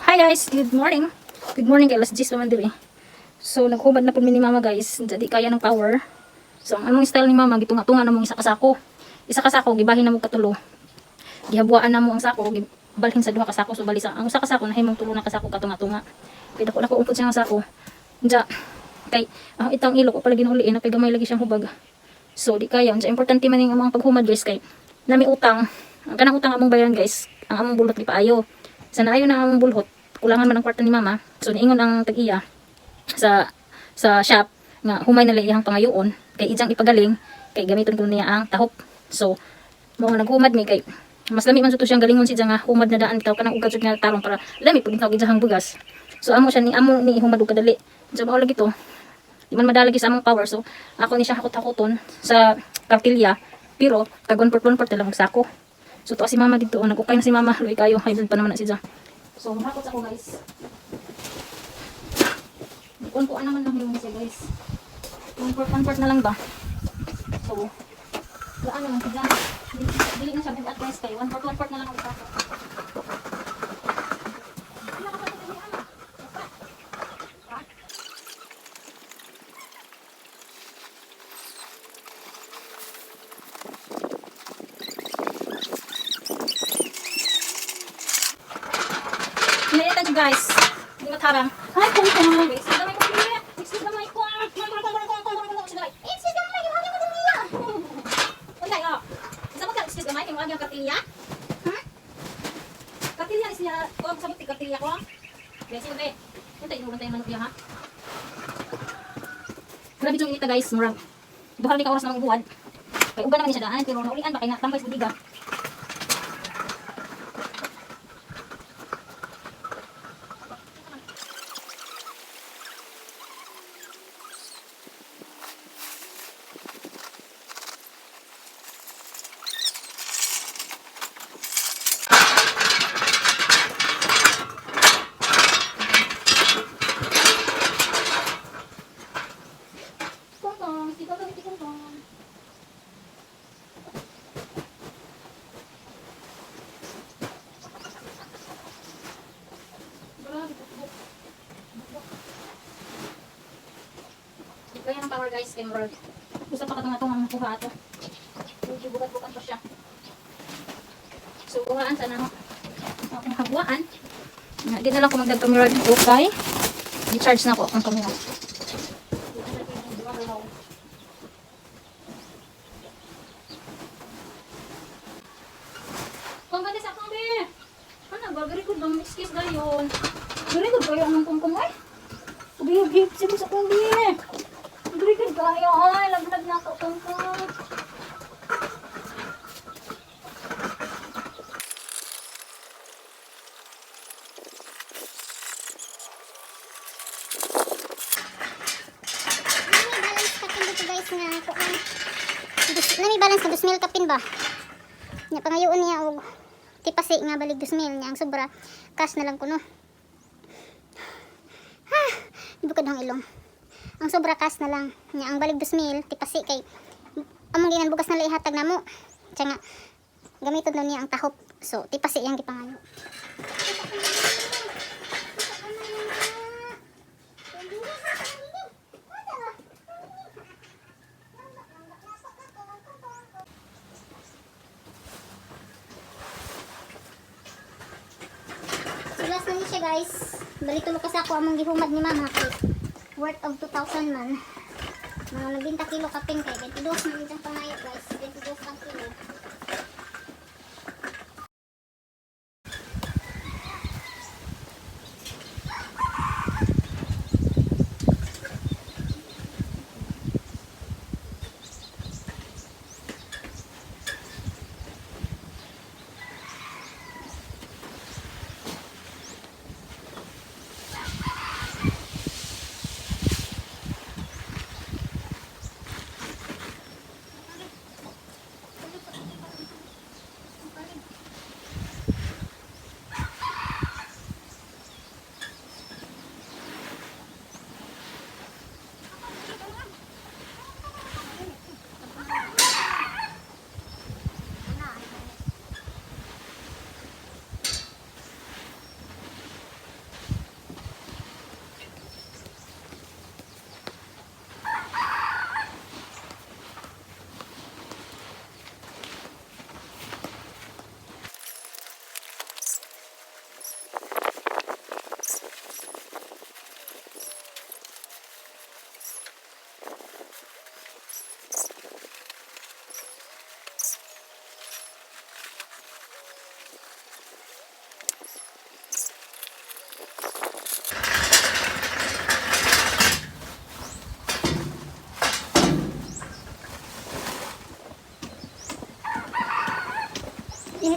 Hi guys, good morning. Good morning kay alas 10 pa man diri. So naghubad na pud mi ni Mama, guys. Di kaya ng power. So ang among style ni Mama, gitunga-tunga na mong isa ka sako. Isa ka sako gibahin na mo katulo. Gihabuan na mo ang sako, gibalhin sa duha ka sako, so bali sa ang usa ka sako nahimong tulo na ka sako katunga-tunga. Kay dako dako umpod siya nga sako. Unja kay ang itang ilok pala ginuliin na gamay lagi siyang hubag. So di kaya. Unja importante man ning among paghumad, guys, kay nami utang. Ang kanang utang among bayaran, guys, ang among bulot gipaayo. Sa naayo na ang among bulhot, kulangan man ang kwarta ni Mama. So niingon ang tag-iya sa shop nga humay na lang iyang pangayoon kay ijang ipagaling kay gamiton ko niya ang tahop. So mo nga naghumad mi kay mas lami man jud to siyang galingon si nga humad na daan bitaw kanang ugad jud nga tarong para lami pud tawag ijahang bugas. So amo siya ni amo ni humad og kadali. So mao lagi to. Di man madalagi sa among power, so ako ni siya hakot-hakoton sa kartilya, pero kag 1 part 1 part na lang og sako. So to si Mama dito, oh, nag-ukay na si Mama, luoy kayo, high blood pa naman na siya. So mahakot ako, guys. Kuan ko naman lang yung siya, guys. 1 part 1 part na lang ba? So wala naman siya. Dili, dili na siya bugat, guys, kay 1 part 1 part na lang ang sako. Ano ka pa sa ama? Ha? Hinayatan nyo, guys. Hindi matarang. Ay, kung kung. Excuse gamay ko. Excuse gamay ko. Kung kung kung kung kung kung kung. Excuse gamay. Yung mga niya. Unsay oh. Isa mo ka excuse gamay kay mo ang kartilya? Ha? Kartilya ni siya. Ko sa mo kartilya ko. Guys, sino ba? Untay inulan tayo manok ha. Grabe yung inita, guys, murag. Duha ni ka oras na buwad. Kay uga naman ni siya daan, pero naulian ba kay na tambay sa budiga. Kongkong, sige ka kongkong. Grabe, bukbuk. Bukbuk. Di kaya ng power, guys, kay murag. Gusto pa katong atong ang nakuha ato. Medyo bugat-bugat pa siya. So, buhaan sana ako. Akong habuan. Nga, di na lang ko magdag camera dito kay di-charge na ako akong camera. Kung ba sa akong be? Ano ba? Very good bang excuse dayon. Very good kayo ang kungkong ay. Ubi sige sa kong be. Very good kayo ay laglag na ako kungkong. Nami balance kapin dito, guys, nga kuan. Nami balance nga 2,000 kapin ba. Nya pangayoon niya og tipasi nga balig 2,000 niya ang sobra cash na lang kuno. Ha, bukod ang ilong. Ang sobra cash na lang. Nya ang balig 2,000 tipasi kay among ginan bugas na lang ihatag namo. Tiya nga gamiton na niya ang tahop. So tipasi iyang gipangayo. So last na ni siya, guys. Bali tulo ka sako among gihumad ni Mama kay worth of 2,000 man. Mga 90 kilo kapin kay 22 man itong pangayo, guys. 22 ang kilo.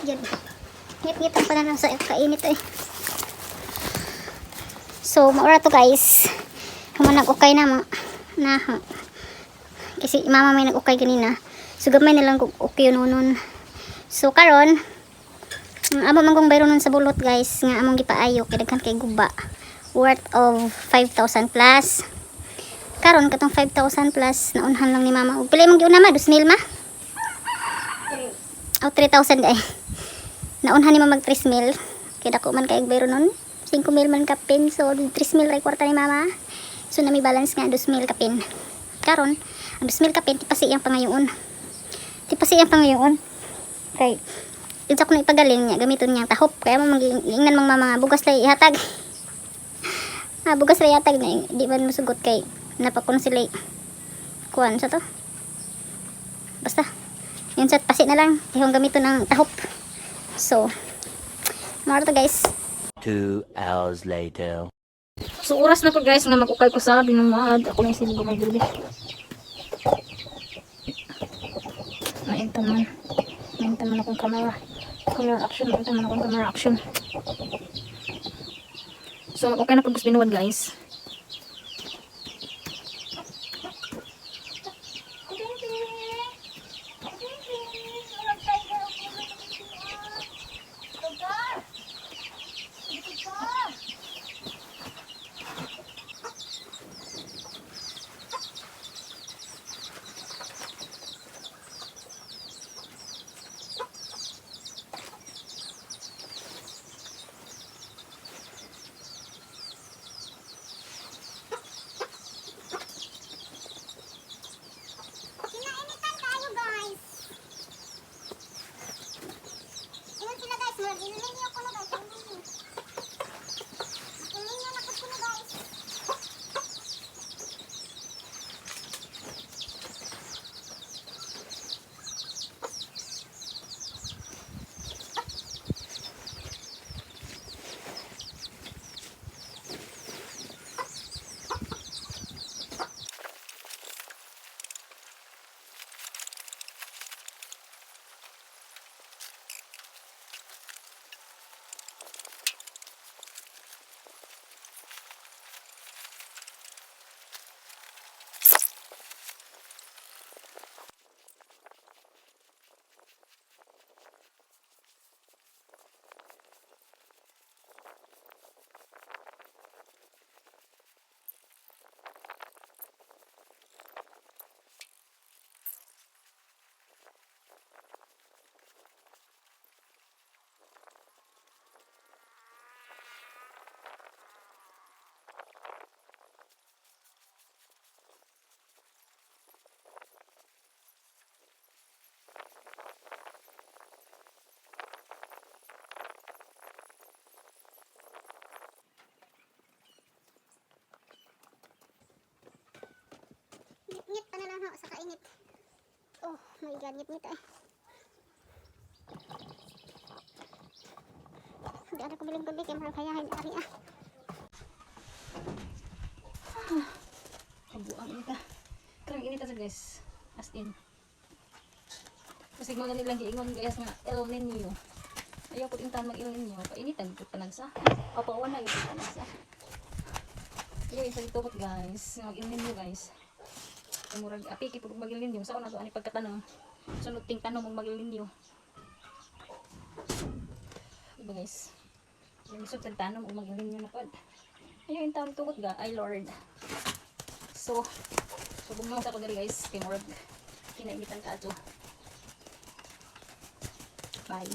Yun. Ngit-ngit ang pananaw sa kainit eh. So, maura to, guys. Kamo nag-ukay na mga na kasi mama may nag-ukay ganina. So, gamay na lang kung okay nun. So, karon ang amo man kong bayro nun sa bulot, guys, nga among gipaayo kay daghan kay guba. Worth of 5,000 plus. Karon katong 5,000 plus naunhan lang ni mama. Ug pila imong giuna, ma? 2,000, ma? Oh, 3,000 ay. Naunhan ni mama mag 3,000. Kay dako man kay bayro nun. 5,000 man kapin. So 3,000 ray kwarta ni mama. So nami balance nga 2,000 kapin. Karon, ang 2,000 kapin tipasi iyang pangayoon. Tipasi iyang pangayoon. Kay unsa ko na ipagaling niya, gamiton niya ang tahop. Kaya mo magiingnan mang mga bugas lay ihatag. Ah, bugas lay ihatag na di man musugot kay napakon sila kuan sa to. Basta yun sa pasi na lang ihong gamiton ang tahop. So, mao to, guys. 2 hours later. So oras na po, guys, nga mag-ukay ko sa binumaad. Ako na yung silog may gabi. Naintan man. Naintan man akong camera. Camera action. Naintan man akong camera action. So mag-ukay na po sa binuwad, guys. Kinainitan kayo, guys. Ingon sila, guys, murag ininyo ko na, guys. Ininyo. Ininyo na ko na, guys. Ngit-ngit pa na lang ho sa kainit. Oh my God, ngit-ngit eh. Hindi ako kumiling gabi kay marang kayahin ari ah. Kabuang inita. Karang inita sa, guys. As in. Kasi mo na nilang giingon, guys, nga El Nino. Ayaw ko intan mag El Nino. Painitan ko panagsa. Papawan na yung panagsa. Ayaw yung sa guys. Mag El Nino, guys. Murag apiki pag mag El Nino. Sa una to ani pagkatanong. Sunod ting tanong mag El Nino. Diba, guys? Yung isod sa tanong mag El Nino na pod. Ayaw yung taon tukot ga. Ay Lord. So bumangsa ko dali, guys, kay murag kinainitan ka ato. Bye.